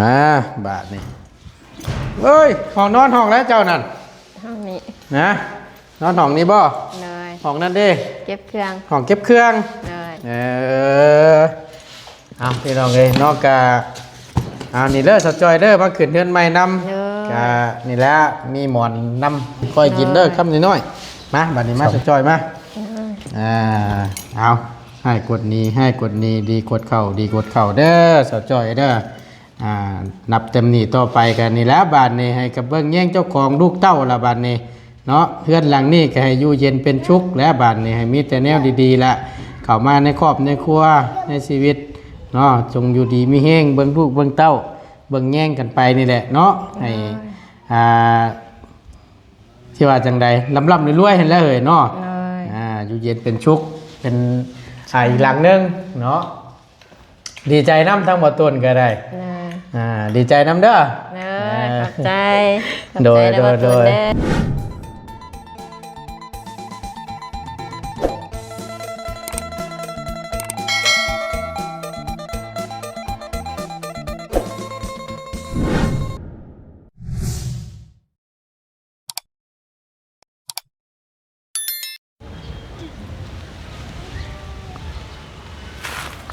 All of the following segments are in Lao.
ອ່າ ບາດນີ້ ເອີຍ ຫ້ອງນອນຫ້ອງໃດເຈົ້ານັ້ນ? ຫ້ອງນີ້ ນະ ນອນຫ້ອງນີ້ບໍ່? ໂດຍ. ຫ້ອງນັ້ນເດ້? ເກັບເຄື່ອງ. ຫ້ອງເກັບເຄື່ອງ. ໂດຍ. ເອີ ເອົາ ພີ່ນ້ອງເອີຍເນາະ ກະ ເອົາ ນີ້ເດີ ສາວຈ້ອຍເດີ ມາຂຶ້ນເຮືອນໃໝ່ນຳ. ໂດຍ. ກະນີ້ແຫຼະ ມີໝອນນຳ ຄ່ອຍກິນເດີ ໂດຍ ຄຳນ້ອຍໆ. ມາ ບາດນີ້ມາ ສາວຈ້ອຍມາ. ໂດຍ. ອ່າ ເອົາ ຮ້າຍກວດໜີ ຮ້າຍກວດໜີ ດີກວດເຂົ້າ ດີກວດເຂົ້າເດີ ສາວຈ້ອຍເດີ. ອ່າ ນັບແຕ່ນີ້ຕໍ່ໄປກໍນີ້ແຫຼະ ບາດນີ້ໃຫ້ກັບເບິ່ງແຍງເຈົ້າຂອງລູກເຕົ້າລະ ບາດນີ້ເນາະ. ເຮືອນຫຼັງນີ້ກໍໃຫ້ຢູ່ເຢັນເປັນສຸກແຫຼະ ບາດນີ້ໃຫ້ມີແຕ່ແນວດີໆລະ ເຂົ້າມາໃນຄອບໃນຄົວໃນຊີວິດເນາະ ຈົ່ງຢູ່ດີມີແຮງ ເບິ່ງລູກເບິ່ງເຕົ້າ ເບິ່ງແຍງກັນໄປນີ້ແຫຼະເນາະ. ໃຫ້ ໂດຍ ອ່າ ຊິວ່າຈັ່ງໃດ ລ່ຳໆລວຍໆຫັ້ນແຫຼະເຮີ້ຍເນາະ. ໂດຍ. ອ່າ ຢູ່ເຢັນເປັນສຸກ ເປັນ ອ່າ ອີກຫຼັງໜຶ່ງເນາະ. ດີໃຈນຳທາງບໍ່ຕູນກໍໄດ້. ເອີ ອ່າ ດີໃຈນຳເດີ. ເອີ ເອີ ຂອບໃຈ ຂອບໃຈ ໂດຍ ນຳ ໂດຍ ບໍ່ຕູນ ໂດຍ ເດີ.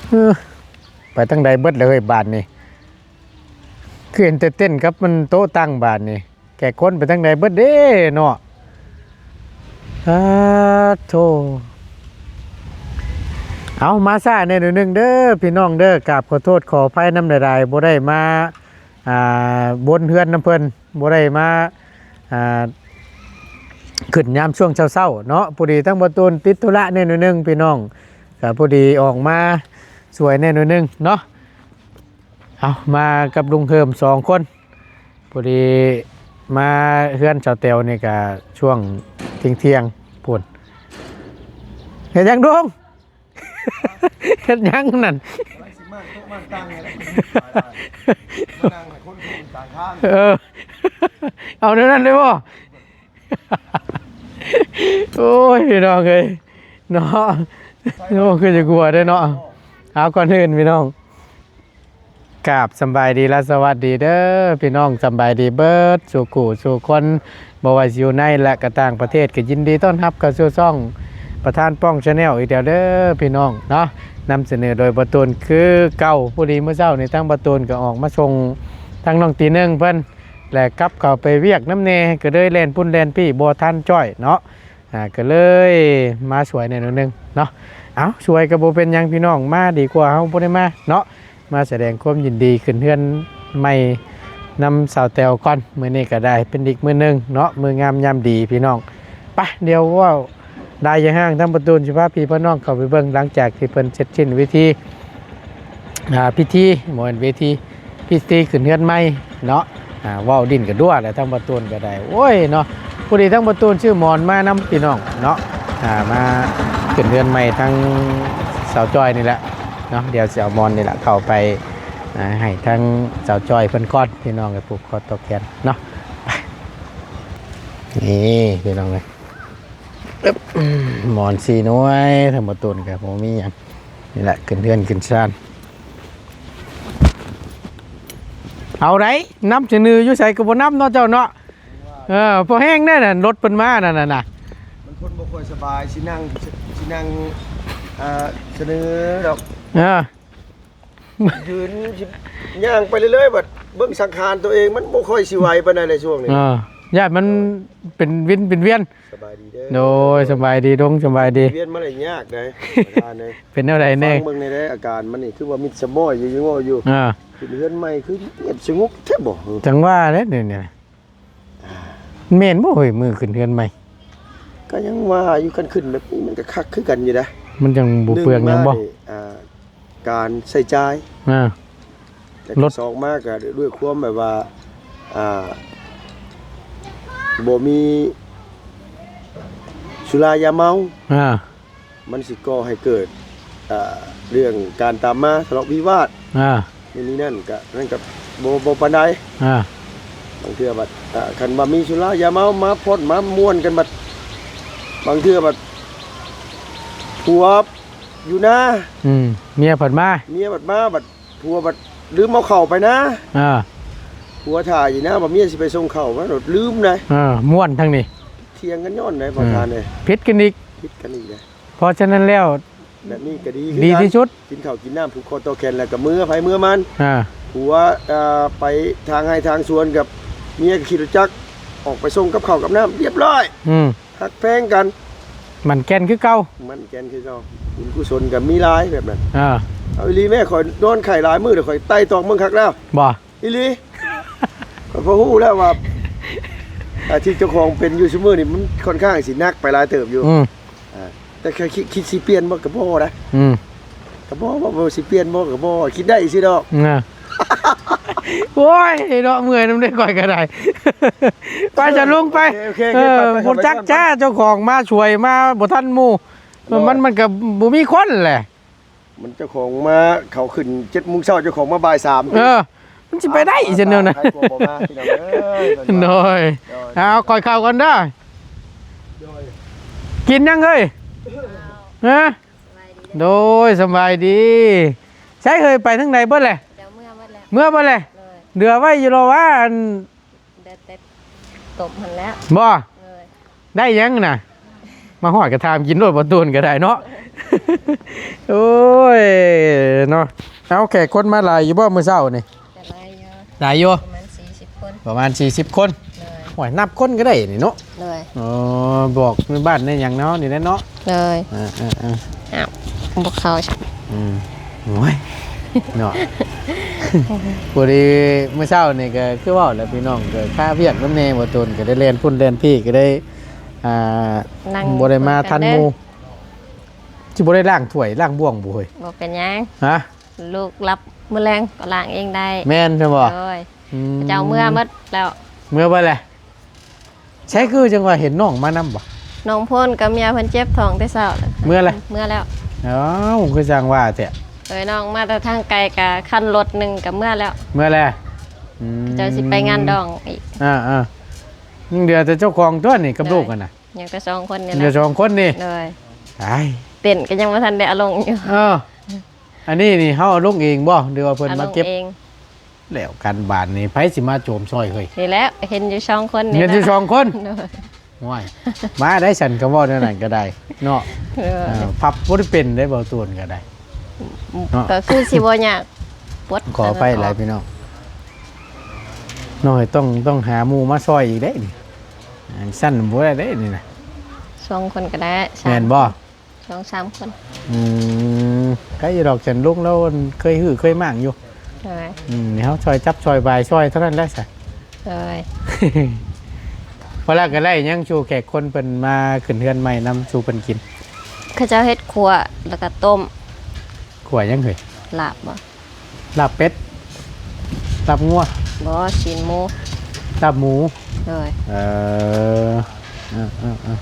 ເອີ ໄປທາງໃດເບິດລະເຮີ້ຍບາດນີ້? ຄືເຫັນແຕ່ເຕັ້ນກັບມັນໂຕະຕັ່ງບາດນີ້ ແຂກຄົນໄປທາງໃດເບິດເດ້ເນາະ? ອາໂທ ເອົາ ມາຊ້າແດ່ໜ້ອຍໜຶ່ງເດີພີ່ນ້ອງເດີ ກາບຂໍໂທດຂໍອະໄພນຳຫຼາຍໆ ບໍ່ໄດ້ມາ ອ່າ ບົນເຮືອນນຳເພິ່ນ ບໍ່ໄດ້ມາ ອ່າ ຂຶ້ນຍາມຊ່ວງເຊົ້າໆເນາະ. ພໍດີທາງບໍ່ຕູນຕິດທຸລະແດ່ໜ້ອຍໜຶ່ງພີ່ນ້ອງ ກະພໍດີອອກມາຊ່ວຍແດ່ໜ້ອຍໜຶ່ງເນາະ. ເອົາ ມາກັບລຸງເຮີມສອງຄົນ ພໍດີມາເຮືອນສາວແຕວນີ້ກະຊ່ວງທ່ຽງໆພຸ້ນ. ເຮັດຫຍັງລຸງ? ເຮັດຫຍັງນັ້ນ? ກຳລັງຊິມ້າງໂຕະມ້າງຕັ່ງນີ້ແຫຼະ ມານັ່ງໃຫ້ຄົນເພິ່ນກາງທາງ. ເອີ ເອົາແນວນັ້ນເລີຍບໍ່? ໂອ້ຍ ພີ່ນ້ອງເອີຍເນາະ ໂອ້ ຄືຈະກົວເດ້ເນາະ. ເອົາ ກ່ອນອື່ນພີ່ນ້ອງ ກາບສຳບາຍດີ ແລະ ສະຫວັດດີເດີພີ່ນ້ອງ ສຳບາຍດີເບິດສູ່ຄູ່ສູ່ຄົນ ບໍ່ວ່າຊິຢູ່ໃນ ແລະ ກະຕ່າງປະເທດ ກະຍິນດີຕ້ອນຮັບເຂົ້າສູ່ຊ່ອງປະທານປ້ອງ Channel ອີກແລ້ວເດີພີ່ນ້ອງເນາະ. ນຳສະເໜີໂດຍບໍ່ຕູນຄືເກົ່າ. ພໍດີມື້ເຊົ້ານີ້ທາງບໍ່ຕູນກະອອກມາສົ່ງທາງນ້ອງຕີໜຶ່ງເພິ່ນ ແລະ ກັບເຂົ້າໄປວຽກນຳແດ່ ກະເລີຍແລ່ນປຸ້ນແລ່ນປີ້ບໍ່ທັນຈ້ອຍເນາະ. ອ່າ ກະເລີຍມາຊ່ວຍແດ່ໜ້ອຍໜຶ່ງເນາະ. ເອົາ ຊ່ວຍກະບໍ່ເປັນຫຍັງພີ່ນ້ອງ ມາດີກວ່າເຮົາບໍ່ໄດ້ມາເນາະ. ມາສະແດງຄວາມຍິນດີຂຶ້ນເຮືອນໃໝ່ນຳສາວແຕວກ່ອນ. ມື້ນີ້ກະໄດ້ເປັນອີກມື້ໜຶ່ງເນາະ ມື້ງາມຍາມດີພີ່ນ້ອງ. ໄປ ດຽວເວົ້າຫຼາຍຢ່າຫ້າງ ທາງປະຕູນຊິພາພີ່ພານ້ອງເຂົ້າໄປເບິ່ງ ຫຼັງຈາກທີ່ເພິ່ນເສັດສິ້ນເວທີ ອ່າ ພິທີ ບໍ່ແມ່ນເວທີ ພິທີຂຶ້ນເຮືອນໃໝ່ເນາະ. ອ່າ ເວົ້າຫຼິ້ນກະດ້ວແຫຼະ ທາງປະຕູນກະໄດ້ ໂອ້ຍເນາະ. ພໍດີທາງປະຕູນຊື້ໝອນມານຳພີ່ນ້ອງເນາະ. ອ່າ ມາຂຶ້ນເຮືອນໃໝ່ທາງສາວຈ້ອຍນີ້ແຫຼະເນາະ. ດຽວຊິເອົາໝອນນີ້ແຫຼະເຂົ້າໄປ ອ່າ ໃຫ້ທາງສາວຈ້ອຍເພິ່ນກ່ອນພີ່ນ້ອງ ໄປຜູກຄໍຕໍ່ແຂນເນາະ. ນີ້ພີ່ນ້ອງເອີຍ ອຶບ ໝອນສີ່ໜ່ວຍ ທາງປະຕູນກະບໍ່ມີຫຍັງ. ນີ້ແຫຼະ ຂຶ້ນເຮືອນຂຶ້ນຊານ ເອົາໄດ໋ ນຳສະເໜີຢູ່ໃສກະບໍ່ນຳເນາະເຈົ້າເນາະ. ເອີ ພໍແຮງແດ່ນັ້ນ ລົດເພິ່ນມານັ້ນນະ ມັນຄົນບໍ່ຄ່ອຍສະບາຍ ຊິນັ່ງ ຊິນັ່ງ ອ່າ ສະເໜີດອກ. ເອີ ຢືນຊິຍ່າງໄປເລື້ອຍໆ ບັດເບິ່ງສັງຂານໂຕເອງ ມັນບໍ່ຄ່ອຍຊິໄຫວປານໃດໃນຊ່ວງນີ້. ເອີ ຢ້ານມັນເປັນວິນເປັນວຽນ. ສະບາຍດີເດີ. ໂດຍ ສະບາຍດີລຸງ ສະບາຍດີ. ວຽນມາແລ້ວຍາກໃດ໋ ປະທານເອີຍ. ເປັນແນວໃດແນ່? ຟັງເບິ່ງແດ່ເດີ ອາການມັນນີ້ຄືວ່າມິດສະໝ້ອຍຢູ່ ຍັງເວົ້າຢູ່. ອ່າ ຂຶ້ນເຮືອນໃໝ່ຄືງຽບສະຫງົບແທ້ບໍ່? ຈັ່ງວ່າແຫຼະນີ້ ແມ່ນບໍ່ເຮີ້ຍ ມື້ຂຶ້ນເຮືອນໃໝ່? ກະຍັງວ່າຢູ່ ຄັນຂຶ້ນແບບນີ້ມັນກະຄັກຄືກັນຢູ່ນະ ມັນຈັ່ງບໍ່ເປືອງຫຍັງບໍ່? ໜຶ່ງມານີ້ ອ່າ ການໃຊ້ຈ່າຍ ອ່າ ແລ້ວກະສອງມາກະດ້ວຍຄວາມແບບວ່າ ອ່າ ບໍ່ມີສຸລາຢາເມົາ ອ່າ ມັນຊິກໍ່ໃຫ້ເກີດ ອ່າ ເລື່ອງການຕາມມາ ທະເລາະວິວາດ ອ່າ ນີ້ນີ້ນັ້ນ ກະ ນັ້ນກະບໍ່ ບໍ່ປານໃດ ອ່າ ບາງເທື່ອບັດ ອ່າ ຄັນວ່າມີສຸລາຢາເມົາມາຜ່ອນມາມ່ວນກັນບັດ ບາງເທື່ອບັດ ຜົວຢູ່ນາ ອືມ ເມຍພັດມາ ເມຍບັດມາ ບັດຜົວບັດ ລືມເອົາເຂົ້າໄປນາ. ອ່າ ຜົວຖ້າຢູ່ນາ ວ່າເມຍຊິໄປສົ່ງເຂົ້າ ວ່າໂລດລືມໄດ໋. ເອີ ມ່ວນທັງນີ້ ຖຽງກັນຍ້ອນໃດ໋ ເອີ ປະທານເອີຍ ຜິດກັນອີກ ຜິດກັນອີກເດ້. ເພາະສະນັ້ນແລ້ວ ແບບນີ້ກໍດີຄືກັນ ດີທີ່ສຸດ ກິນເຂົ້າກິນນ້ຳ ຜູກຄໍຕໍ່ແຂນ ແລ້ວກໍເມືອໃຜເມືອມັນ. ອ່າ ຜົວ ອ່າ ໄປທາງໄຮ່ທາງສວນ ກັບເມຍກໍຂີ່ລົດຈັກອອກໄປສົ່ງກັບເຂົ້າກັບນ້ຳ ລຽບຮ້ອຍ. ອືມ ຮັກແພງກັນ ໝັ້ນແກ່ນຄືເກົ່າ ໝັ້ນແກ່ນຄືເກົ່າ. ບຸນກຸສົນກໍມີຫຼາຍແບບນັ້ນ. ອ່າ ເອົາອີ່ຫຼີແມ້ ຂ້ອຍນອນໄຂ້ຫຼາຍມື້ແລ້ວ ຂ້ອຍໄຕ່ຕອງເບິ່ງຄັກແລ້ວ. ບໍ່? ອີ່ຫຼີ ຂ້ອຍພໍຮູ້ແລ້ວວ່າ ອາ ທີ່ເຈົ້າຂອງເປັນຢູ່ຊຸມື້ນີ້ ມັນຄ່ອນຂ້າງຊິໜັກໄປຫຼາຍເຕີບຢູ່. ອືມ ອ່າ ແຕ່ແຄ່ຄິດ ຄິດຊິປ່ຽນບໍ່ ກໍບໍ່ໄດ໋. ອືມ ກໍບໍ່ ວ່າ ວ່າຊິປ່ຽນບໍ່ ກໍບໍ່ ຄິດໄດ້ຊື່ດອກ. ນະ ໂອ້ຍເນາະ ເມື່ອຍນຳເດ້ ຂ້ອຍກໍໄດ້. ໄປຊະ ເອີ ລົງໄປ. ໂອເຄ ໂອເຄ ເອີ ໄປ ໄປ ບໍ່ຈັກ ໄປ ຈ້າ ເຈົ້າຂອງມາຊ່ວຍ ມາບໍ່ທັນໝູ່. ໂດຍ ມັນ ມັນກໍບໍ່ມີຄົນແຫຼະ. ມັນເຈົ້າຂອງມາ ເຂົາຂຶ້ນເຈັດໂມງເຊົ້າ ເຈົ້າຂອງມາບ່າຍສາມ. ເອີ ມັນຊິໄປໄດ້ ອ່າ ຈັ່ງແນວນັ້ນ ໃຜກໍບໍ່ມາ ພີ່ນ້ອງເອີຍ. ໂດຍ ໂດຍ ເອົາ ຂ້ອຍເຂົ້າກ່ອນເດີ. ໂດຍ ກິນຫຍັງເອີຍ? ຮະ? ໂດຍ ສະບາຍດີ. ໃສເອີຍ ໄປທາງໃດເບິດແຫຼະ? ເຈົ້າເມືອເບິດແລ້ວ ເມືອເບິດແລ້ວ. ໂດຍ ເຫຼືອໄວ້ຢູ່ລະວ່າ ອັນ ເຫຼືອແຕ່ຕົ້ມຫັ້ນແຫຼະ. ບໍ່? ໂດຍ ໄດ້ຫຍັງນະ? ມາຮອດກໍຖາມກິນໂລດ ບໍ່ຕູນກໍໄດ້ເນາະ. ໂອ້ຍເນາະ. ເອົາ ແຂກຄົນມາຫຼາຍຢູ່ບໍ່ມື້ເຊົ້ານີ້? ກໍຫຼາຍຢູ່ ຫຼາຍຢູ່ ປະມານສີ່ສິບຄົນ ປະມານສີ່ສິບຄົນ. ໂດຍ ໂອ້ຍ ນັບຄົນກໍໄດ້ນີ້ເນາະ. ໂດຍ ອໍ ບອກໃນບ້ານໃນຫຍັງເນາະ ນີ້ແຫຼະເນາະ. ໂດຍ ເອີໆໆ ອ້າວ ບໍ່ເຂົ້າ. ອືມ ໂອ້ຍ ເນາະ ພໍດີມື້ເຊົ້ານີ້ກໍຄືເວົ້າແຫຼະພີ່ນ້ອງ ກໍຄາວຽກນຳແດ່ ບໍ່ຕູນກໍໄດ້ແລ່ນພຸ້ນແລ່ນພີ້ ກໍໄດ້ ອ່າ ບໍ່ໄດ້ມາທັນໝູ່. ຊິບໍ່ໄດ້ລ້າງຖ້ວຍລ້າງບ່ວງບໍ່ເຮີ້ຍ? ບໍ່ເປັນຫຍັງ. ຮະ? ລູກຫຼັບ ມື້ແລງກໍລ້າງເອງໄດ້. ແມ່ນຊັ້ນບໍ່? ໂດຍ ອືມ ເຈົ້າເມືອໝົດແລ້ວ ເມືອເບິດແຫຼະ. ໃສຄືຈັ່ງວ່າເຫັນນ້ອງມານຳບໍ່? ນ້ອງໂພນກັບເມຍເພິ່ນເຈັບທ້ອງແຕ່ເຊົ້າແລ້ວ ເມືອແລ້ວ ເມືອແລ້ວ. ອ້າວ ຄືຊ່າງວ່າແທ້. ເອີຍ ນ້ອງມາແຕ່ທາງໄກ ກະຄັນລົດໜຶ່ງກະເມືອແລ້ວ ເມືອແລ້ວ. ອືມ ເຈົ້າຊິໄປງານດອງອີກ. ອ່າໆ ຍັງເຫຼືອແຕ່ເຈົ້າຂອງຕົວນີ້ກັບລູກຫັ້ນນະ. ຍັງແຕ່ສອງຄົນນີ້ແຫຼະ ເຫຼືອສອງຄົນນີ້. ໂດຍ ຕາຍ ເຕັນກໍຍັງບໍ່ທັນໄດ້ເອົາລົງຢູ່. ເອີ ອັນນີ້ນີ້ເຮົາເອົາລົງເອງບໍ່ ຫຼືວ່າເພິ່ນມາເກັບ? ເອົາລົງເອງ. ແລ້ວກັນບາດນີ້ ໃຜຊິມາໂຈມຊ່ອຍເຮີ້ຍ? ນີ້ແຫຼະ ເຫັນຢູ່ສອງຄົນນີ້ ເຫັນຢູ່ສອງຄົນ. ໂດຍ ໂອ້ຍ ມາໄດ້ຊັ້ນ ກໍເວົ້າແນວນັ້ນກໍໄດ້ເນາະ. ເອີ ເອີ ພັບບໍ່ໄດ້ເປັນເດ້ ເວົ້າຕວນກໍໄດ້ເນາະ. ກໍຄືຊິບໍ່ຍາກ ປວດ ຂໍອະໄພຫຼາຍພີ່ນ້ອງເນາະ. ຕ້ອງ ຕ້ອງຫາໝູ່ມາຊ່ອຍອີກເດ້ນີ້ ຈັ່ງຊັ້ນບໍ່ໄດ້ເດ້ນີ້ນະ. ສອງຄົນກໍໄດ້ ແມ່ນບໍ່? ສອງສາມຄົນ. ອືມ ໃກ້ຢູ່ດອກ ສັນລຸງລາວເຄີຍຮື້ເຄີຍໝ້າງຢູ່. ໂດຍ ອືມ ເຮົາຊ່ອຍຈັບຊ່ອຍບາຍຊ່ອຍເທົ່ານັ້ນແຫຼະຊະ. ໂດຍ ພໍລະກໍໄດ້ຫຍັງສູ່ແຂກຄົນເພິ່ນມາຂຶ້ນເຮືອນໃໝ່ນຳສູ່ເພິ່ນກິນ? ເຂົາເຈົ້າເຮັດຂົ້ວ ແລ້ວກໍຕົ້ມ. ຂົ້ວຫຍັງເຮີ້ຍ? ລາບບໍ່? ລາບເປັດ ລາບງົວ. ບໍ່ ຊີ້ນໝູ. ລາບໝູ. ໂດຍ ເອີ ເອີໆ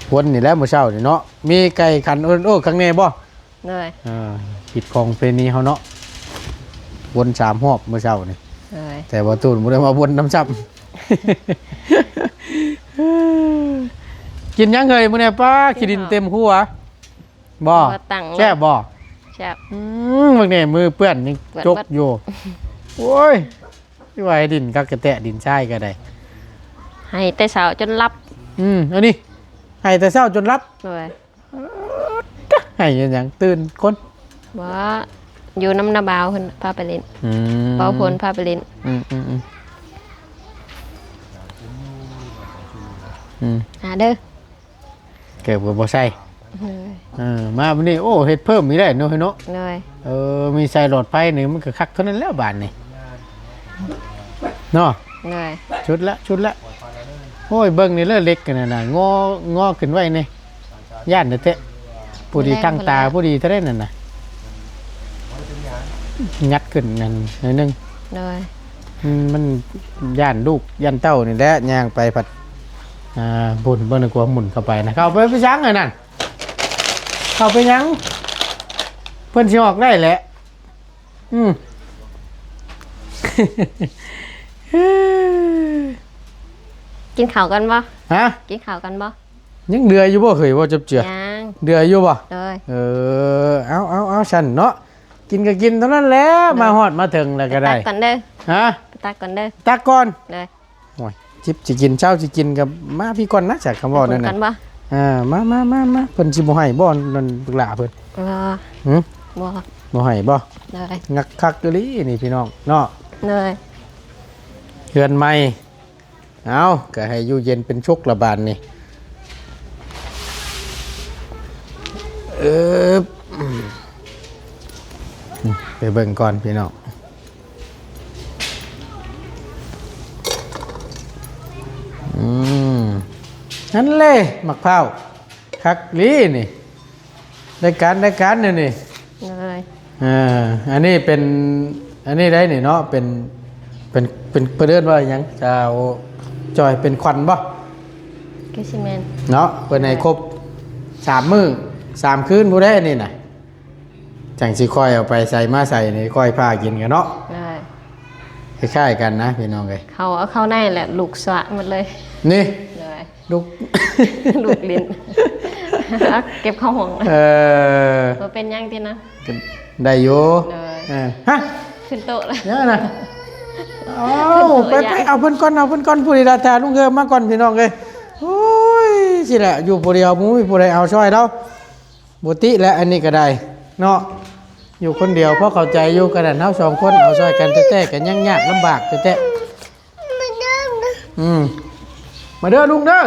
ໆ ຄົນນີ້ແຫຼະມື້ເຊົ້ານີ້ເນາະ ມີໄກ່ຂັນ ໂອ້ ຄັກແນ່ບໍ່? ໂດຍ ເອີ ຜິດຂອງປະເພນີເຮົາເນາະ ວົນສາມຮອບມື້ເຊົ້ານີ້. ໂດຍ ແຕ່ວ່າຕູນບໍ່ໄດ້ມາວົນນຳຊ້ຳ. ກິນຫຍັງເຮີ້ຍມື້ນີ້? ປ້າ ຂີ້ດິນເຕັມຫົວ. ບໍ່ ບໍ່ຕັ້ງເລີຍ ແຊບບໍ່? ແຊບ. ອືມ ເບິ່ງແດ່ ມືເປື້ອນຍັງ ເປື້ອນ ຈົກຢູ່. ໂອ້ຍ ຄືວ່າໃຫ້ດິນຄັກແທ້ ດິນຊາຍກໍໄດ້ ໃຫ້ແຕ່ເຊົ້າຈົນຫຼັບ. ອືມ ອັນນີ້ໃຫ້ແຕ່ເຊົ້າຈົນຫຼັບ. ໂດຍ ໃຫ້ຫຍັງ ຕື່ນຄົນ? ບໍ່ ຢູ່ນຳນ້າບ່າວເພິ່ນພາໄປຫຼິ້ນ. ອືມ ບ່າວເພິ່ນພາໄປຫຼິ້ນ. ອືມໆໆ ອືມ ຫາເດີ. ເກີບກໍບໍ່ໃສ່. ເອີ ເອີ ມາບັດນີ້ ໂອ້ ເຮັດເພີ່ມອີກແລ້ວເນາະ ເນາະ. ໂດຍ ເອີ ມີໃສ່ຫຼອດໄຟນີ້ ມັນກໍຄັກເທົ່ານັ້ນແລ້ວບາດນີ້ເນາະ. ໂດຍ ຊຸດລະ ຊຸດລະ. ໂອ້ຍ ເບິ່ງນີ້ເລີ ເຫຼັກຫັ້ນນະ ງໍ ງໍຂຶ້ນໄວ້ນີ້ ຢ້ານແທ້ໆ. ພໍດີ ແລງ ຕັ້ງຕາ ພໍດີເທົ່າໃດນັ້ນນະ ຍັດຂຶ້ນນັ້ນໜ້ອຍໜຶ່ງ. ໂດຍ ອືມ ມັນຢ້ານລູກຢ້ານເຕົ້ານີ້ແຫຼະ ຍ່າງໄປພັດ ອ່າ ພຸ້ນ ເບິ່ງ ກວ່າໝຸນເຂົ້າໄປນະ. ເຂົ້າໄປໄປສັງອັນນັ້ນ ເຂົ້າໄປຫຍັງ? ເພິ່ນຊິອອກໄດ້ແຫຼະ. ອືມ ກິນເຂົ້າກັນບໍ່? ຮະ? ກິນເຂົ້າກັນບໍ່? ຍັງເຫຼືອຢູ່ບໍ່ເຮີ້ຍ? ບໍ່ຈັບເຈືອ ຍັງ ເຫຼືອຢູ່ບໍ່? ໂດຍ ເອີ ເອົາໆໆ ຊັ້ນເນາະ. ກິນກໍກິນເທົ່ານັ້ນແຫຼະ ໂດຍ ມາຮອດມາເຖິງແລ້ວກໍໄດ້ ໄປຕັກກ່ອນເດີ ຮະ ໄປຕັກກ່ອນເດີ ຕັກກ່ອນ ໂດຍ ໂອ້ຍ ຈິບຊິກິນເຊົ້າຊິກິນກໍມາພີ້ກ່ອນນະ ຈາກຄຳເວົ້ານັ້ນນະ ໄປເບິ່ງກ່ອນບໍ່ ອ່າ ມາໆໆໆ ເພິ່ນຊິບໍ່ໃຫ້ບໍ່ ນັ້ນບັກຫຼ້າເພິ່ນ ບໍ່ ຫຶ ບໍ່ ບໍ່ໃຫ້ບໍ່ ໂດຍ ງັກຄັກອີ່ຫຼີນີ້ພີ່ນ້ອງເນາະ ໂດຍ ເຮືອນໃໝ່ ເອົາ ກໍໃຫ້ຢູ່ເຢັນເປັນສຸກລະບາດນີ້ ເອີບ ໄປເບິ່ງກ່ອນພີ່ນ້ອງ ອືມ ນັ້ນແຫຼະ ໝາກພ້າວ ຄັກອີ່ຫຼີນີ້ ໄດ້ການ ໄດ້ການແນວນີ້ ໂດຍ ເອີ ອັນນີ້ເປັນ ອັນນີ້ໄດ໋ນີ້ເນາະ ເປັນ ເປັນ ເປັນ ເພິ່ນເອີ້ນວ່າຫຍັງ ສາວຈ້ອຍ ເປັນຂວັນບໍ່? ຄືຊິແມ່ນ ເນາະ ເພິ່ນໃຫ້ ໂດຍ ຄົບສາມມື້ສາມຄືນພຸ້ນແຫຼະ ອັນນີ້ນະ ຈັ່ງຊິຄ່ອຍເອົາໄປໃສ່ມາໃສ່ນີ້ ຄ່ອຍພາກິນກັນເນາະ ໂດຍ ຄ້າຍໆກັນນະພີ່ນ້ອງເອີຍ ເຂົາເອົາເຂົ້າໃນແຫຼະ ລູກສະໝົດເລີຍ ນີ້ ໂດຍ ລູກ ລູກຫຼິ້ນ ເກັບເຂົ້າຫ້ອງ ເອີ ບໍ່ເປັນຫຍັງຕິນະ ໄດ້ຢູ່ ໂດຍ ເອີ ຮະ ຂຶ້ນໂຕະແລ້ວ ເດີນະ ເອົາ ຂຶ້ນໂຕະ ໄປ ຢາກ ໄປ ເອົາເພິ່ນກ່ອນ ເອົາເພິ່ນກ່ອນ ຜູ້ນີ້ລະ ຖ້າລຸງເຮີມາກ່ອນ ພີ່ນ້ອງເອີຍ ໂອ້ຍ ຊິແຫຼະ ຢູ່ຜູ້ດຽວ ບໍ່ມີຜູ້ໃດເອົາຊ່ອຍລາວ ບໍ່ຕິແຫຼະ ອັນນີ້ກໍໄດ້ເນາະ ຢູ່ຄົນດຽວພໍເຂົ້າໃຈຢູ່ ຂະໜາດເຮົາສອງຄົນເອົາຊ່ອຍກັນແທ້ໆ ກໍຍັງຍາກລຳບາກແທ້ໆ ອືມ ມາເດີລຸງເດີ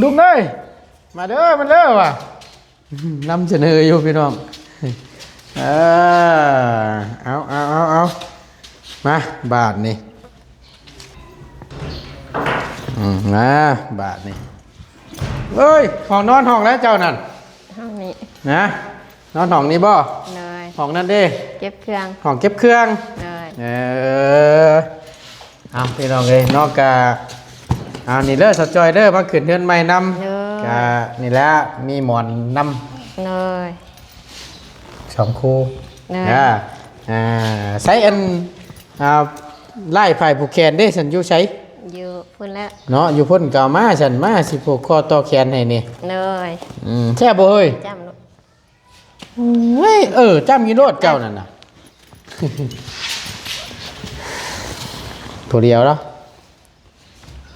ລຸງເອີຍ ມາເດີ ມາເດີວ່າ ນຳສະເໜີຢູ່ພີ່ນ້ອງ ເອີ ເອົາ ເອົາ ເອົາ ເອົາ ມາ ບາດນີ້ ອືມ ມາ ບາດນີ້ ເອີຍ ຫ້ອງນອນຫ້ອງໃດເຈົ້ານັ້ນ ຫ້ອງນີ້ ນະ ນອນຫ້ອງນີ້ບໍ່? ໂດຍ ຫ້ອງນັ້ນເດ້ ເກັບເຄື່ອງ ຫ້ອງເກັບເຄື່ອງ ໂດຍ ເອີ ເອົາ ພີ່ນ້ອງເອີຍເນາະ ກະ ເອົາ ນີ້ເດີ ສາວຈ້ອຍເດີ ມາຂຶ້ນເຮືອນໃໝ່ນຳ ໂດຍ ກະ ນີ້ແຫຼະ ມີໝອນນຳ ໂດຍ ສອງຄູ່ ໂດຍ ອ່າ ອ່າ ໃຊ້ອັນ ອ່າ ລ້າຍຝ້າຍຜູກແຂນເດ້ ຊັ້ນຢູ່ໃສ? ຢູ່ພຸ້ນແຫຼະ ເນາະ ຢູ່ພຸ້ນກໍເອົາມາຊັ້ນ ມາຊິຜູກຄໍຕໍ່ແຂນໃຫ້ນີ້ ໂດຍ ອືມ ແຊບບໍ່ເຮີ້ຍ? ຈ້ຳໂລດ ໂອ້ຍ ເອີ ຈ້ຳຢູ່ໂລດເຈົ້ານັ້ນນະ ຜູ້ດຽວເນາະ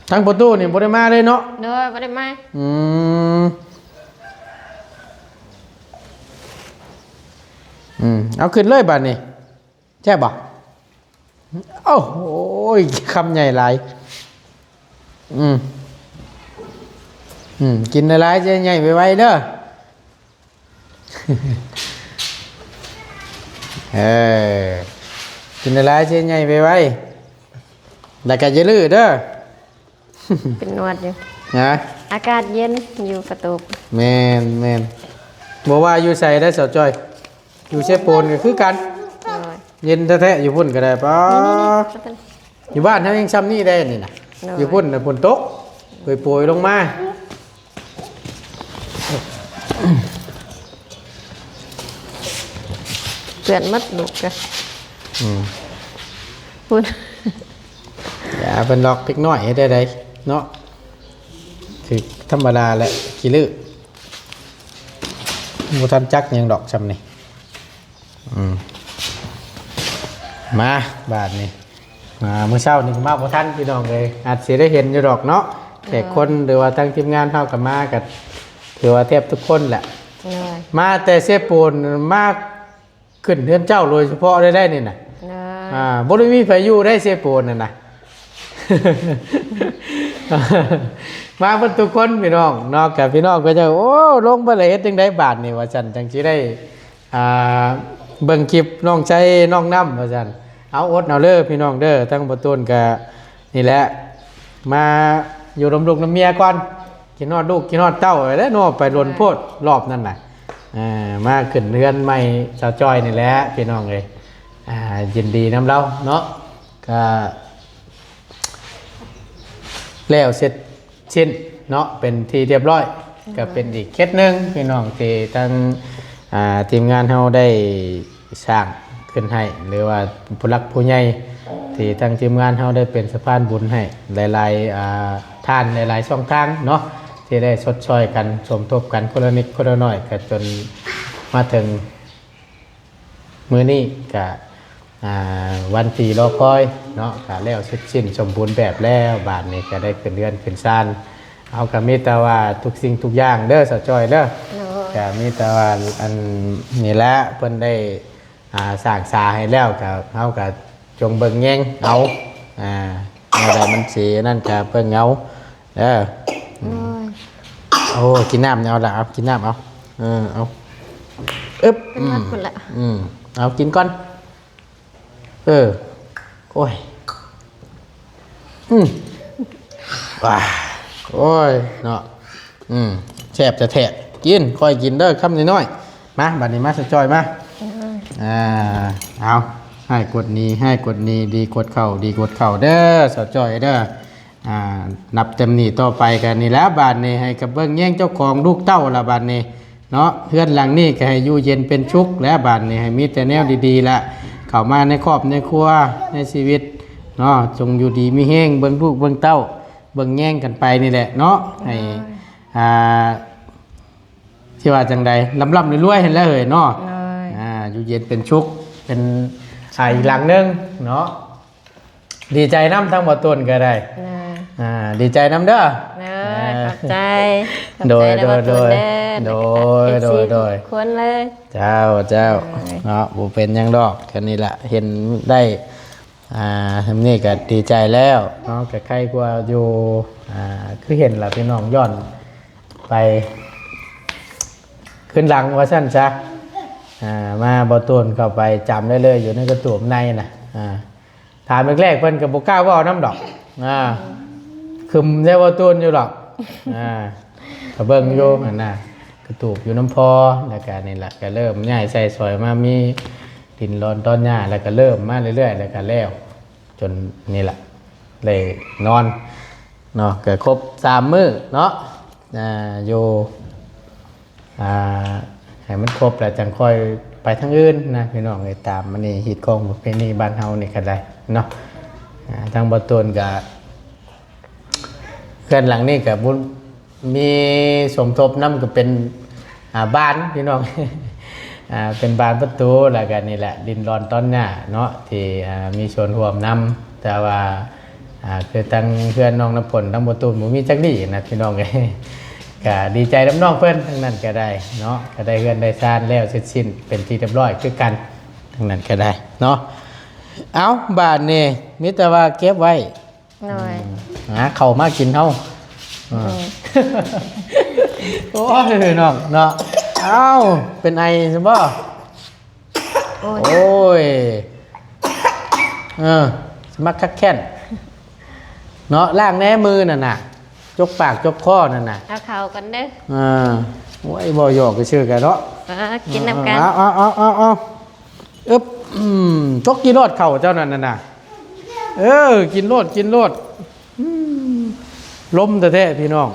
ທາງປະຕູນີ້ບໍ່ໄດ້ມາເລີຍເນາະ ໂດຍ ບໍ່ໄດ້ມາ ອືມ ອືມ ເອົາຂຶ້ນເລີຍບາດນີ້ ແຊບບໍ່? ໂອ້ໂຫ ຄຳໃຫຍ່ຫຼາຍ ອືມ ອືມ ກິນຫຼາຍໆ ຊິໃຫຍ່ໄວໆເດີ ເອີ ກິນຫຼາຍໆ ຊິໃຫຍ່ໄວໆ ແລ້ວກໍຢ່າລືເດີ. ເປັນນວດຢູ່ ຮະ? ອາກາດເຢັນຢູ່ປະຕູບ ແມ່ນໆ ບໍ່ວ່າຢູ່ໃສໄດ໋ສາວຈ້ອຍ ຢູ່ເຊໂປນກໍຄືກັນ ໂດຍ ເຢັນແທ້ໆ ຢູ່ພຸ້ນກໍໄດ້ ປາ ນີ້ໆ ຢູ່ບ້ານເຮົາຍັງຊ່ຳນີ້ໄດ໋ນີ້ນະ ໂດຍ ຢູ່ພຸ້ນນະຝົນຕົກໂປຍໆລົງມາ ເປື້ອນໝົດລູກກະ ອືມ ພຸ້ນ ຢ່າເພິ່ນຫຼອກເດັກນ້ອຍເຮັດໄດ້ໃດເນາະ ຄືທຳມະດາແຫຼະ ຂີ້ລື້ ບໍ່ທັນຈັກຫຍັງດອກຊ່ຳນີ້ ອືມ ມາບາດນີ້ ອ່າ ມື້ເຊົ້ານີ້ກໍມາບໍ່ທັນພີ່ນ້ອງເອີຍ ອາດຊິໄດ້ເຫັນຢູ່ດອກເນາະ ແຂກຄົນ ໂດຍ ຫຼືວ່າທາງທີມງານເຮົາກໍມາ ກໍຖືວ່າແທບທຸກຄົນແຫຼະ ໂດຍ ມາແຕ່ເຊໂປນ ມາຂຶ້ນເຮືອນເຈົ້າໂດຍສະເພາະໄດ້ ໄດ້ນີ້ນະ ໂດຍ ອ່າ ບໍ່ໄດ້ມີໃຜຢູ່ໄດ້ເຊໂປນນັ້ນນະ ມາເບິດທຸກຄົນພີ່ນ້ອງເນາະ ກໍພີ່ນ້ອງກໍຈະ ໂອ້ ລົງໄປແລ້ວເຮັດຈັ່ງໃດບາດນີ້ວ່າຊັ້ນ ຈັ່ງຊິໄດ້ ອ່າ ເບິ່ງຄລິບນ້ອງໄຊນ້ອງນ້ຳວ່າຊັ້ນ ເອົາ ອົດເອົາເດີພີ່ນ້ອງເດີ ທັງບໍ່ຕູນກະນີ້ແຫຼະ ມາຢູ່ນຳລູກນຳເມຍກ່ອນ ກິນຮອດລູກກິນຮອດເຕົ້າແລ້ວເນາະ ໄປດົນໂພດ ໂດຍ ລອບນັ້ນນະ ເອີ ມາຂຶ້ນເຮືອນໃໝ່ສາວຈ້ອຍນີ້ແຫຼະພີ່ນ້ອງເອີຍ ອ່າ ຍິນດີນຳລາວເນາະ ກະ ແລ້ວເສັດສິ້ນເນາະ ເປັນທີ່ຮຽບຮ້ອຍ ໂດຍ ກໍເປັນອີກເຂດໜຶ່ງພີ່ນ້ອງ ທີ່ທາງ ອ່າ ທີມງານເຮົາໄດ້ສ້າງຂຶ້ນໃຫ້ ຫຼືວ່າຜູ້ຫຼັກຜູ້ໃຫຍ່ ທີ່ທາງທີມງານເຮົາໄດ້ເປັນສະພານບຸນໃຫ້ ຫຼາຍໆ ອ່າ ທ່ານ ຫຼາຍໆຊ່ອງທາງເນາະ ທີ່ໄດ້ຊົດຊ່ອຍກັນ ສົມທົບກັນຄົນລະນິດຄົນລະໜ້ອຍ ກໍຈົນມາເຖິງ ມື້ນີ້ກະ ອ່າ ວັນທີ່ລໍຄອຍເນາະ ກະແລ້ວເສັດສິ້ນສົມບູນແບບແລ້ວ. ບາດນີ້ກະໄດ້ຂຶ້ນເຮືອນຂຶ້ນຊານ ເຮົາກະມີແຕ່ວ່າທຸກສິ່ງທຸກຢ່າງເດີສາວຈ້ອຍເດີ. ໂດຍ ກະມີແຕ່ວ່າອັນນີ້ແຫຼະ ເພິ່ນໄດ້ ອ່າ ສ້າງສາໃຫ້ແລ້ວ ກະເຮົາກະຈົ່ງເບິ່ງແຍງເອົາ ອ່າ ແນວໃດມັນຊິນັ້ນກະເບິ່ງເອົາເດີ. ໂອ້ ກິນນ້ຳເອົາລະ ເອົາ ກິນນ້ຳເອົາ ເອີ ເອົາ ອຶບ ເປັນຫວັດພຸ້ນລະ ອືມ ເອົາ ກິນກ່ອນ ເອີ ໂອ້ຍ ອືມ ວ້າ ໂອ້ຍ ເນາະ ອືມ ແຊບແທ້ໆ ກິນ ຄ່ອຍກິນເດີ ຄຳນ້ອຍໆ. ມາ ບາດນີ້ມາ ສາວຈ້ອຍມາ ອືມ ອ່າ ເອົາ ຮ້າຍກວດດີ ຮ້າຍກວດດີ ດີກວດເຂົ້າ ດີກວດເຂົ້າເດີ ສາວຈ້ອຍເດີ. ອ່າ ນັບແຕ່ນີ້ຕໍ່ໄປກະນີ້ແຫຼະ ບາດນີ້ໃຫ້ກະເບິ່ງແຍງເຈົ້າຂອງລູກເຕົ້າລະ ບາດນີ້ເນາະ. ເຮືອນຫຼັງນີ້ກະໃຫ້ຢູ່ເຢັນເປັນສຸກແຫຼະ ບາດນີ້ໃຫ້ມີແຕ່ແນວດີໆລະ ເຂົ້າມາໃນຄອບໃນຄົວໃນຊີວິດເນາະ ຈົ່ງຢູ່ດີມີແຮງ ເບິ່ງລູກເບິ່ງເຕົ້າ ເບິ່ງແຍງກັນໄປນີ້ແຫຼະເນາະ ໃຫ້ ໂດຍ ອ່າ ຊິວ່າຈັ່ງໃດ ລ່ຳໆລວຍໆຫັ້ນແຫຼະເອີຍເນາະ. ໂດຍ ອ່າ ຢູ່ເຢັນເປັນສຸກ ເປັນ ອ່າ ອີກຫຼັງໜຶ່ງເນາະ. ດີໃຈນຳ ທາງບ່າວຕູນກະໄດ້ ໂດຍ ອ່າ ດີໃຈນຳເດີ ໂດຍ ຂອບໃຈ ຂອບໃຈ ໂດຍ ນຳບ່າວຕູນເດີ ໂດຍ ໂດຍ ແລ້ວກະ ໂດຍ ເອັຟຊີ ໂດຍ ທຸກຄົນເລີຍ ເຈົ້າ ເຈົ້າ ໂດຍ ເນາະ ບໍ່ເປັນຫຍັງດອກ ແຄ່ນີ້ລະ ເຫັນໄດ້ ອ່າ ທຳນີ້ກະດີໃຈແລ້ວເນາະ ກະໄຄກວ່າຢູ່ ອ່າ ຄືເຫັນລະ ພີ່ນ້ອງ ຍ້ອນໄປຄືນຫຼັງວ່າຊັ້ນຊະ. ອ່າ ມາ ບ່າວຕູນເຂົ້າໄປຈຳໄດ້ເລີຍ ຢູ່ໃນກະຕູບໃນນະ ອ່າ ຖາມແລກໆ ເພິ່ນກະບໍ່ກ້າເວົ້ານຳດອກ ອ່າ ຄຶມໃສ່ບ່າວຕູນຢູ່ດອກ ອ່າ ກະເບິ່ງຢູ່ຫັ້ນນະ ກະຕູບຢູ່ນຳພໍ່ ແລ້ວກະນີ້ລະ ກະເລີ່ມຍ້າຍໃຊ້ສອຍມາ ມີດິນລອນຕອນຫຍ້າ ແລ້ວກະເລີ່ມມາເລື້ອຍໆ ແລ້ວກະແລ້ວ ຈົນນີ້ລະ ໄດ້ນອນເນາະ ກະຄົບສາມມື້ເນາະ ອ່າ ຢູ່ ອ່າ ໃຫ້ມັນຄົບແລ້ວຈັ່ງຄ່ອຍໄປທາງອື່ນນະ ພີ່ນ້ອງເອີຍ ຕາມອັນນີ້ ຮີດຄອງປະເພນີບ້ານເຮົານີ້ກະໄດ້ເນາະ. ອ່າ ທາງບ່າວຕູນກະ ເຮືອນຫຼັງນີ້ກະບຸນ ມີສົມທົບນຳ ກະເປັນ ອ່າ ບານ ພີ່ນ້ອງ ອ່າ ເປັນບານປະຕູ ແລ້ວກະນີ້ແຫຼະ ດິນລອນຕອນຫຍ້າເນາະ ທີ່ ອ່າ ມີສ່ວນຮ່ວມນຳ ແຕ່ວ່າ ອ່າ ຄືທາງເຮືອນນ້ອງນ້ຳຝົນ ທາງບ່າວຕູນ ບໍ່ມີຈັກດີ້ນະ ພີ່ນ້ອງເອີຍ ກະດີໃຈນຳນ້ອງເພິ່ນ ທາງນັ້ນກະໄດ້ເນາະ ກະໄດ້ເຮືອນໄດ້ຊານແລ້ວເສັດສິ້ນ ເປັນທີ່ຮຽບຮ້ອຍຄືກັນ ທາງນັ້ນກະໄດ້ເນາະ. ເອົ້າ ບາດນີ້ມີແຕ່ວ່າເກັບໄວ້ ໂດຍ ຫາເຂົ້າມາກິນເຮົາ ໂດຍ ໂອ້ຍ ພີ່ນ້ອງເນາະ ເອົ້າ ເປັນໄອຊັ້ນບໍ່? ໂອ້ຍ ໂອ້ຍ ເອີ ສະໝັກຄັກແຄ້ນເນາະ ລ້າງແນ່ມືນັ້ນນະ ຈົກປາກຈົກຄໍນັ້ນນະ ເອົາເຂົ້າກ່ອນເດີ ເອີ ໂອ້ຍ ເວົ້າຫຍອກຊື່ໆກັນເນາະ ເອີ ກິນນຳກັນ ເອົາ ເອົາ ເອົາ ເອົາ ອຶບ ອືມ ຈົກກິນໂລດເຂົ້າເຈົ້ານັ້ນນະ ເອີ ກິນໂລດ ກິນໂລດ ອືມ ລົມແທ້ໆ ພີ່ນ້ອງ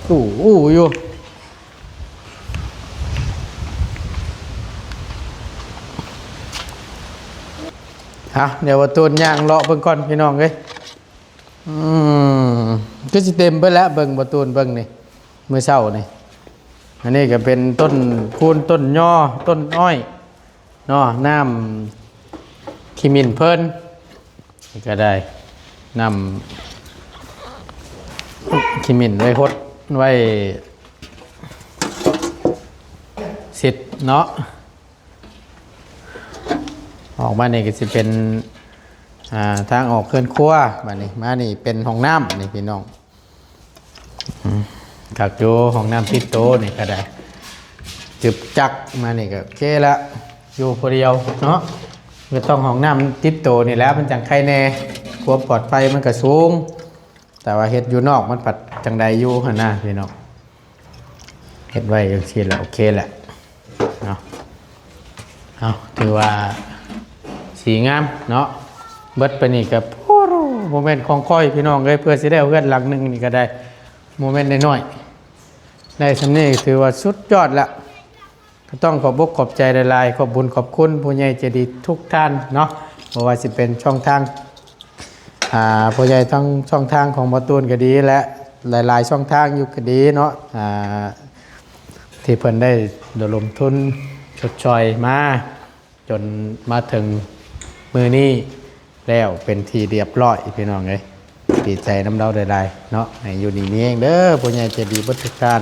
ອູ້ອູ້ຢູ່ ອ່ະ ດຽວບ່າວຕູນຍ່າງເລາະເບິ່ງກ່ອນ ພີ່ນ້ອງເອີຍ ອືມ ຄືຊິເຕັມເບິດແລ້ວ ເບິ່ງບ່າວຕູນເບິ່ງນີ້ ມື້ເຊົ້ານີ້ ອັນນີ້ກະເປັນຕົ້ນຄູນ ຕົ້ນຍໍ ຕົ້ນອ້ອຍເນາະ ນ້ຳຂີ້ໝິ່ນເພິ່ນ ນີ້ກະໄດ້ ນ້ຳຂີ້ໝິ່ນໄວ້ຫົດ ໄວ້ສີດເນາະ ອອກມານີ້ກະຊິເປັນ ອ່າ ທາງອອກເຮືອນຄົວ ບາດນີ້ ມານີ້ເປັນຫ້ອງນ້ຳນີ້ ພີ່ນ້ອງ ອືມ ຄັກຢູ່ ຫ້ອງນ້ຳຕິດໂຕນີ້ກະໄດ້ ຈຶບຈັກ ມານີ້ກະໂອເຄລະ ຢູ່ຜູ້ດຽວເນາະ ກະຕ້ອງຫ້ອງນ້ຳຕິດໂຕນີ້ແຫຼະ ມັນຈັ່ງໄຄແນ່ ຄວາມປອດໄພມັນກະສູງ ແຕ່ວ່າເຮັດຢູ່ນອກມັນພັດຈັ່ງໃດຢູ່ຫັ້ນນະ ພີ່ນ້ອງ ເຮັດໄວ້ຈັ່ງຊີ້ລະ ໂອເຄແຫຼະເນາະ ເອົາ ຖືວ່າສີງາມເນາະ ເບິດໄປນີ້ກະ ໂອ້ໂຫ ບໍ່ແມ່ນຂອງຂ້ອຍ ພີ່ນ້ອງເອີຍ ເພື່ອຊິໄດ້ເຮືອນຫຼັງໜຶ່ງນີ້ກະໄດ້ ບໍ່ແມ່ນນ້ອຍໆ ໄດ້ສ່ຳນີ້ຖືວ່າສຸດຍອດລະ ກະຕ້ອງຂອບອົກຂອບໃຈຫຼາຍໆ ຂອບບຸນຂອບຄຸນຜູ້ໃຫຍ່ໃຈດີທຸກທ່ານເນາະ ບໍ່ວ່າຊິເປັນຊ່ອງທາງ ອ່າ ຜູ້ໃຫຍ່ທັງຊ່ອງທາງຂອງບ່າວຕູນກະດີ ແລະ ຫຼາຍໆຊ່ອງທາງຢູ່ກະດີເນາະ ອ່າ ທີ່ເພິ່ນໄດ້ລະດົມທຶນຊົດຊ່ອຍມາ ຈົນມາເຖິງມື້ນີ້ແລ້ວເປັນທີ່ຮຽບຮ້ອຍ ພີ່ນ້ອງເອີຍ. ດີໃຈນຳລາວຫຼາຍໆເນາະ. ໃຫ້ຢູ່ດີມີແຮງເດີ ຜູ້ໃຫຍ່ໃຈດີເບິດທຸກທ່ານ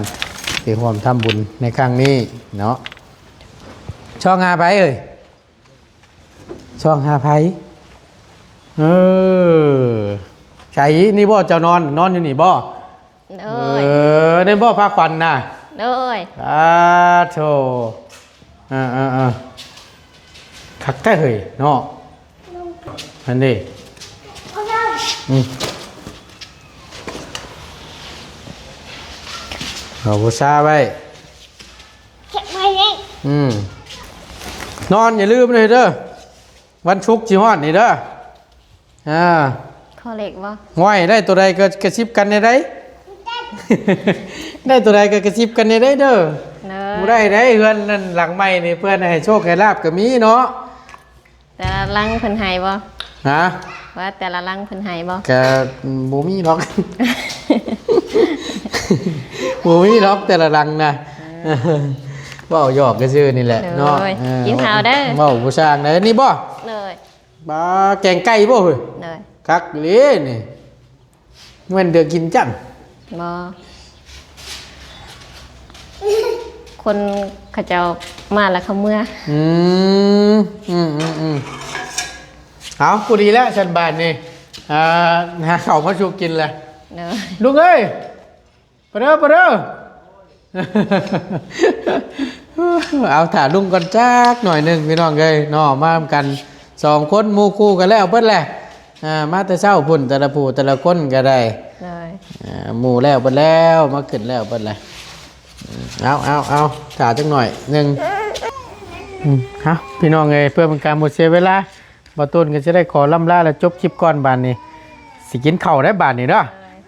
ທີ່ຮ່ວມທຳບຸນໃນຄັ້ງນີ້ເນາະ. ຊ່ອງຫາໃຜເອີຍ? ຊ່ອງຫາໃຜ? ເອີ ໃສ ນີ້ບໍ່ເຈົ້ານອນ? ນອນຢູ່ນີ້ບໍ່? ໂດຍ ເອີ ນີ້ບໍ່ພາຂວັນນະ? ໂດຍ ສາທຸ. ເອີໆໆ ຄັກແທ້ເຮີ້ຍເນາະ. ອັນນີ້ ອືມ ເອົາບູຊາໄວ້ ເກັບໄວ້ເດ້. ອືມ ນອນຢ່າລືມເດີ ວັນສຸກຊິຮອດນີ້ເດີ. ອ່າ ຂໍເລກບໍ່? ຫ້ວຍ ໄດ້ໂຕໃດກໍກະຊິບກັນແດ່ໃດ໋ ໄດ້ໂຕໃດກໍກະຊິບກັນແດ່ໃດ໋ເດີ. ໂດຍ ບໍ່ໄດ້ໃດ໋ ເຮືອນນັ້ນຫຼັງໃໝ່ນີ້ ເພື່ອໃຫ້ໂຊກໃຫ້ລາບກໍມີເນາະ. ແຕ່ລະຫຼັງເພິ່ນໃຫ້ບໍ່? ຮະ? ວ່າແຕ່ລະຫຼັງເພິ່ນໃຫ້ບໍ່? ກະບໍ່ມີດອກ ບໍ່ມີດອກແຕ່ລະຫຼັງນະ. ເອີ ເວົ້າຫຍອກຊື່ໆນີ້ແຫຼະເນາະ. ໂດຍ ເອີ ກິນເຂົ້າເດີ ເວົ້າບໍ່ຊ່າງໃດ໋. ນີ້ບໍ່? ໂດຍ ບາ ແກງໄກ່ບໍ່ເຮີ້ຍ? ໂດຍ ຄັກອີ່ຫຼີນີ້. ແມ່ນເດືອກິນຈັ່ງ ບໍ່ ຄົນເຂົາເຈົ້າມາແລ້ວເຂົາເມືອ. ອືມ ອືມໆໆ ເອົາ ພໍດີແລ້ວຊັ້ນບາດນີ້. ອ່າ ຫາເຂົ້າມາສູ່ກິນແລ້ວ. ໂດຍ ລຸງເອີຍ ໄປເດີ ໄປເດີ. ເອົາ ຖ້າລຸງກ່ອນຈັກໜ້ອຍໜຶ່ງ ພີ່ນ້ອງເອີຍເນາະ. ມານຳກັນສອງຄົນ ໝູ່ຄູ່ກັນແລ້ວເບິດແຫຼະ. ອ່າ ມາແຕ່ເຊົ້າພຸ້ນ ແຕ່ລະຜູ້ແຕ່ລະຄົນກໍໄດ້. ໂດຍ ອ່າ ໝູ່ແລ້ວເບິດແລ້ວ ມາຂຶ້ນແລ້ວເບິດແຫຼະ. ເອົາ ເອົາ ເອົາ ຖ້າຈັກໜ້ອຍໜຶ່ງ. ອືມ ເອົາ ພີ່ນ້ອງເອີຍ ເພື່ອເປັນການບໍ່ເສຍເວລາ ບ່າວຕູນກໍຈະໄດ້ຂໍລ່ຳລາ ແລະ ຈົບຄລິບກ່ອນບາດນີ້. ຊິກິນເຂົ້າແລ້ວບາດນີ້ເດີ.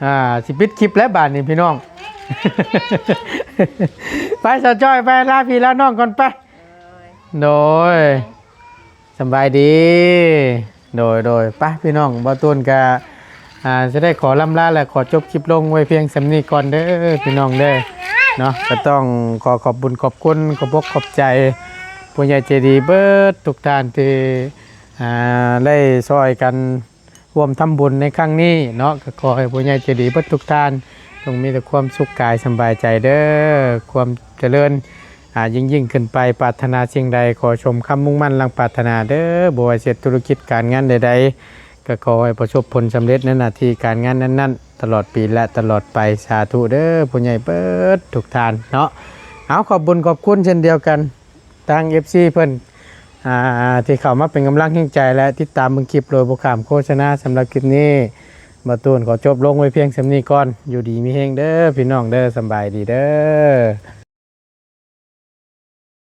ອ່າ ຊິປິດຄລິບແລ້ວບາດນີ້ ພີ່ນ້ອງ. ໄປ ສາວຈ້ອຍ ໄປ ລາພີ່ລານ້ອງກ່ອນໄປ. ໂດຍ ສະບາຍດີ. ໂດຍ ໂດຍ ໄປ ພີ່ນ້ອງ ບ່າວຕູນກະ ອ່າ ຈະໄດ້ຂໍລ່ຳລາ ແລະ ຂໍຈົບຄລິບລົງໄວ້ພຽງສ່ຳນີ້ກ່ອນເດີ ພີ່ນ້ອງເດີເນາະ. ກໍຕ້ອງຂໍຂອບບຸນຂອບຄຸນ ຂອບອົກຂອບໃຈຜູ້ໃຫຍ່ໃຈດີເບິດທຸກທ່ານທີ່ ອ່າ ໄດ້ຊ່ອຍກັນຮ່ວມທຳບຸນໃນຄັ້ງນີ້ເນາະ. ກໍຂໍໃຫ້ຜູ້ໃຫຍ່ໃຈດີເບິດທຸກທ່ານ ຈົ່ງມີແຕ່ຄວາມສຸກກາຍສະບາຍໃຈເດີ ຄວາມຈະເລີນ ອ່າ ຍິ່ງໆຂຶ້ນໄປ. ປາດຖະໜາສິ່ງໃດ ຂໍສົມຄຳມຸ່ງໝັ້ນດັ່ງປາດຖະໜາເດີ. ບໍ່ວ່າເຮັດທຸລະກິດການງານໃດໆ ກໍຂໍໃຫ້ປະສົບຜົນສຳເລັດໃນໜ້າທີ່ການງານນັ້ນໆ ຕະຫຼອດປີ ແລະ ຕະຫຼອດໄປ. ສາທຸເດີ ຜູ້ໃຫຍ່ເບິດທຸກທ່ານເນາະ. ເອົາ ຂອບບຸນຂອບຄຸນເຊັ່ນດຽວກັນ ທາງ ເອັຟຊີ ເພິ່ນ ອ່າ ທີ່ເຂົ້າມາເປັນກຳລັງແຮງໃຈ ແລະ ຕິດຕາມເບິ່ງຄລິບໂດຍບໍ່ຂ້າມໂຄສະນາ. ສຳລັບຄລິບນີ້ ບ່າວຕູນຂໍຈົບລົງໄວ້ພຽງສ່ຳນີ້ກ່ອນ. ຢູ່ດີມີແຮງເດີ ພີ່ນ້ອງເດີ ສະບາຍດີເດີ.